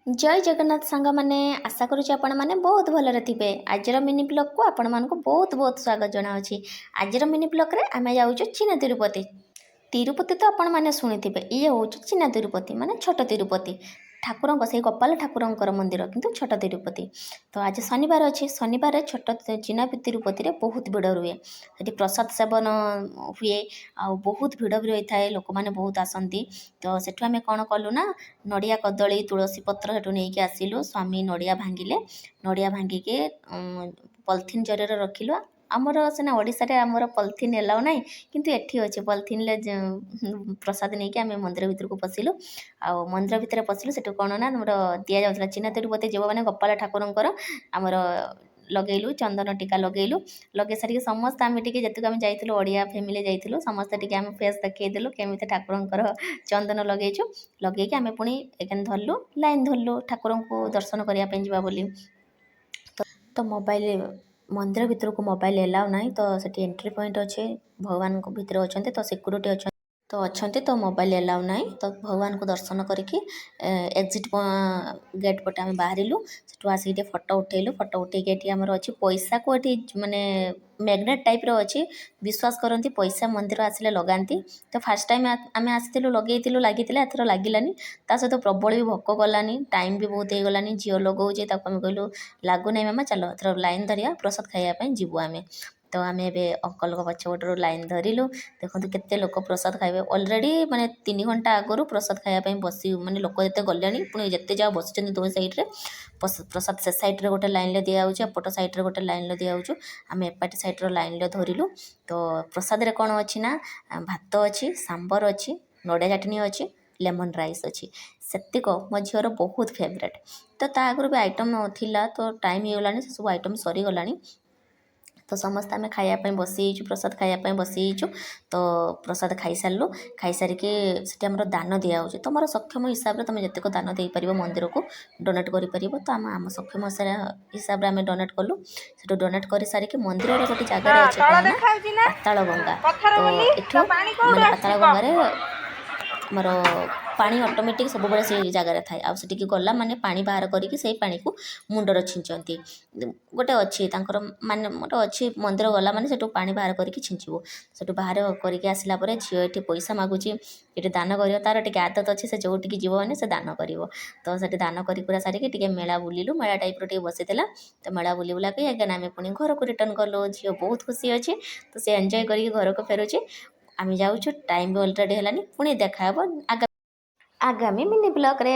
ଜୟ ଜଗନ୍ନାଥ ସାଙ୍ଗମାନେ, ଆଶା କରୁଛି ଆପଣମାନେ ବହୁତ ଭଲରେ ଥିବେ। ଆଜିର ମିନି ବ୍ଲଗ୍କୁ ଆପଣମାନଙ୍କୁ ବହୁତ ବହୁତ ସ୍ୱାଗତ ଜଣାଉଛି। ଆଜିର ମିନି ବ୍ଲଗ୍ରେ ଆମେ ଯାଉଛୁ ଚିନା ତିରୁପତି। ତିରୁପତି ତ ଆପଣମାନେ ଶୁଣିଥିବେ। ଇଏ ହେଉଛି ଚିନା ତିରୁପତି, ମାନେ ଛୋଟ ତିରୁପତି। ଠାକୁରଙ୍କ ସେଇ ଗୋପାଳ ଠାକୁରଙ୍କର ମନ୍ଦିର, କିନ୍ତୁ ଛୋଟ ତିରୁପତି। ତ ଆଜି ଶନିବାର ଅଛି। ଶନିବାର ଛୋଟ ଚିନା ତିରୁପତିରେ ବହୁତ ଭିଡ଼ ରୁହେ। ସେଠି ପ୍ରସାଦ ସେବନ ହୁଏ ଆଉ ବହୁତ ଭିଡ଼ ବି ରହିଥାଏ। ଲୋକମାନେ ବହୁତ ଆସନ୍ତି। ତ ସେଠୁ ଆମେ କ'ଣ କଲୁ ନା, ନଡ଼ିଆ, କଦଳୀ, ତୁଳସୀ ପତ୍ର ସେଠୁ ନେଇକି ଆସିଲୁ। ସ୍ୱାମୀ ନଡ଼ିଆ ଭାଙ୍ଗିଲେ। ନଡ଼ିଆ ଭାଙ୍ଗିକି ପଲିଥିନ୍ ଜରିରେ ରଖିଲୁ। ଆମର ସିନା ଓଡ଼ିଶାରେ ଆମର ପଲିଥିନ୍ ଏଲାଉ ନାହିଁ, କିନ୍ତୁ ଏଠି ଅଛି। ପଲିଥିନ୍ରେ ପ୍ରସାଦ ନେଇକି ଆମେ ମନ୍ଦିର ଭିତରକୁ ପଶିଲୁ। ଆଉ ମନ୍ଦିର ଭିତରେ ପଶିଲୁ, ସେଠୁ କ'ଣ ନା ଆମର ଦିଆଯାଉଥିଲା। ଚିନା ତିରୁପତି ଯିବ ମାନେ ଗୋପାଳ ଠାକୁରଙ୍କର ଆମର ଲଗେଇଲୁ, ଚନ୍ଦନ ଟୀକା ଲଗେଇଲୁ। ଲଗେଇ ସାରିକି ସମସ୍ତେ ଆମେ ଟିକେ, ଯେତିକି ଆମେ ଯାଇଥିଲୁ, ଓଡ଼ିଆ ଫ୍ୟାମିଲି ଯାଇଥିଲୁ, ସମସ୍ତେ ଟିକେ ଆମେ ଫେସ୍ ଦେଖେଇଦେଲୁ କେମିତି ଠାକୁରଙ୍କର ଚନ୍ଦନ ଲଗେଇଛୁ। ଲଗେଇକି ଆମେ ପୁଣି ଏଗେନ୍ ଧରିଲୁ, ଲାଇନ୍ ଧରିଲୁ ଠାକୁରଙ୍କୁ ଦର୍ଶନ କରିବା ପାଇଁ ଯିବା ବୋଲି। ତ ମୋବାଇଲ, ମନ୍ଦିର ଭିତରକୁ ମୋବାଇଲ ଏଲାଉ ନାହିଁ। ତ ସେଠି ଏଣ୍ଟ୍ରି ପଏଣ୍ଟ ଅଛି। ଭଗବାନଙ୍କ ଭିତରେ ଅଛନ୍ତି, ତ ସିକ୍ୟୁରିଟି ଅଛନ୍ତି, ତ ଅଛନ୍ତି, ତ ମୋବାଇଲ ଏଲାଉ ନାହିଁ। ତ ଭଗବାନଙ୍କୁ ଦର୍ଶନ କରିକି ଏକ୍ଜିଟ୍ ଗେଟ୍ ପଟେ ଆମେ ବାହାରିଲୁ। ସେଠୁ ଆସିକି ଟିକେ ଫଟୋ ଉଠେଇଲୁ। ଫଟୋ ଉଠେଇକି ଏଠି ଆମର ଅଛି, ପଇସାକୁ ଏଠି ମାନେ ମ୍ୟାଗ୍ନେଟ୍ ଟାଇପ୍ର ଅଛି। ବିଶ୍ୱାସ କରନ୍ତି, ପଇସା ମନ୍ଦିର ଆସିଲେ ଲଗାନ୍ତି। ତ ଫାର୍ଷ୍ଟ ଟାଇମ୍ ଆମେ ଆସିଥିଲୁ, ଲଗେଇଥିଲୁ, ଲାଗିଥିଲା। ଏଥର ଲାଗିଲାନି। ତା ସହିତ ପ୍ରବଳ ବି ଭୋକ କଲାନି, ଟାଇମ୍ ବି ବହୁତ ହେଇଗଲାନି। ଝିଅ ଲଗାଉଛି, ତାକୁ ଆମେ କହିଲୁ, ଲାଗୁନାହିଁ ମାମା, ଚାଲ ଏଥର ଲାଇନ୍ ଧରିବା, ପ୍ରସାଦ ଖାଇବା ପାଇଁ ଯିବୁ ଆମେ। ତ ଆମେ ଏବେ ଅଙ୍କଲଙ୍କ ପଛପଟରୁ ଲାଇନ୍ ଧରିଲୁ। ଦେଖନ୍ତୁ କେତେ ଲୋକ ପ୍ରସାଦ ଖାଇବେ। ଅଲରେଡ଼ି ମାନେ 3 ଘଣ୍ଟା ଆଗରୁ ପ୍ରସାଦ ଖାଇବା ପାଇଁ ବସି, ମାନେ ଲୋକ ଯେତେ ଗଲେଣି, ପୁଣି ଯେତେ ଯାହା ବସିଛନ୍ତି ଦୁଇ ସାଇଡ଼୍ରେ। ପ୍ରସାଦ ସେ ସାଇଡ଼୍ରେ ଗୋଟେ ଲାଇନ୍ରେ ଦିଆହେଉଛି, ଏପଟ ସାଇଡ଼୍ରେ ଗୋଟେ ଲାଇନ୍ରେ ଦିଆହେଉଛି। ଆମେ ଏପଟ ସାଇଡ଼୍ର ଲାଇନ୍ରେ ଧରିଲୁ। ତ ପ୍ରସାଦରେ କ'ଣ ଅଛି ନା, ଭାତ ଅଛି, ସାମ୍ବର ଅଛି, ନଡ଼ିଆ ଚଟଣି ଅଛି, ଲେମନ୍ ରାଇସ୍ ଅଛି। ସେତିକ ମୋ ଝିଅର ବହୁତ ଫେଭରେଟ୍। ତ ତା ଆଗରୁ ବି ଆଇଟମ୍ ଥିଲା, ତ ଟାଇମ୍ ହେଇଗଲାଣି, ସେସବୁ ଆଇଟମ୍ ସରିଗଲାଣି। ତ ସମସ୍ତେ ଆମେ ଖାଇବା ପାଇଁ ବସିଯାଇଛୁ, ପ୍ରସାଦ ଖାଇବା ପାଇଁ ବସିଯାଇଛୁ। ତ ପ୍ରସାଦ ଖାଇସାରିଲୁ। ଖାଇସାରିକି ସେଠି ଆମର ଦାନ ଦିଆହେଉଛି। ତୁମର ସକ୍ଷମ ହିସାବରେ ତୁମେ ଯେତିକ ଦାନ ଦେଇପାରିବ, ମନ୍ଦିରକୁ ଡୋନେଟ୍ କରିପାରିବ। ତ ଆମ ଆମ ସକ୍ଷମ ହିସାବରେ ଆମେ ଡୋନେଟ୍ କଲୁ। ସେଠୁ ଡୋନେଟ୍ କରିସାରିକି ମନ୍ଦିରର ଗୋଟେ ଜାଗାରେ ଅଛି ତଳ କ'ଣ ନା ଦେଖାଯାଉଛି ନା ପାତାଳ ଗଙ୍ଗା। ପଥର ତ ବୋଲି ଏଠୁ ତ ପାଣି କୋଉଠୁ ମାନେ ପାତାଳ ଆସୁଛି କହ? ଗଙ୍ଗାରେ ଆମର ପାଣି ଅଟୋମେଟିକ୍ ସବୁବେଳେ ସେଇ ଜାଗାରେ ଥାଏ। ଆଉ ସେଠିକି ଗଲା ମାନେ ପାଣି ବାହାର କରିକି ସେଇ ପାଣିକୁ ମୁଣ୍ଡରେ ଛିଞ୍ଚନ୍ତି। ଗୋଟେ ଅଛି ତାଙ୍କର, ମାନେ ଗୋଟେ ଅଛି, ମନ୍ଦିର ଗଲା ମାନେ ସେଠୁ ପାଣି ବାହାର କରିକି ଛିଞ୍ଚିବୁ। ସେଠୁ ବାହାର କରିକି ଆସିଲା ପରେ ଝିଅ ଏଠି ପଇସା ମାଗୁଛି, ଏଠି ଦାନ କରିବ। ତାର ଟିକେ ଆଦତ ଅଛି, ସେ ଯେଉଁଠିକି ଯିବ ମାନେ ସେ ଦାନ କରିବ। ତ ସେଠି ଦାନ କରି ପୁରା ସାରିକି ଟିକେ ମେଳା ବୁଲିଲୁ। ମେଳା ଟାଇପ୍ର ଟିକେ ବସିଥିଲା। ତ ମେଳା ବୁଲି ବୁଲାକି ଏଗେନ୍ ଆମେ ପୁଣି ଘରକୁ ରିଟର୍ଣ୍ଣ କଲୁ। ଝିଅ ବହୁତ ଖୁସି ଅଛି, ତ ସେ ଏନ୍ଜୟ କରିକି ଘରକୁ ଫେରୁଛି। ଆମେ ଯାଉଛୁ, ଟାଇମ୍ ବି ଅଲରେଡ଼ି ହେଲାନି। ପୁଣି ଦେଖା ହେବ ଆଗାମୀ ମିନି ବ୍ଲଗ୍ରେ।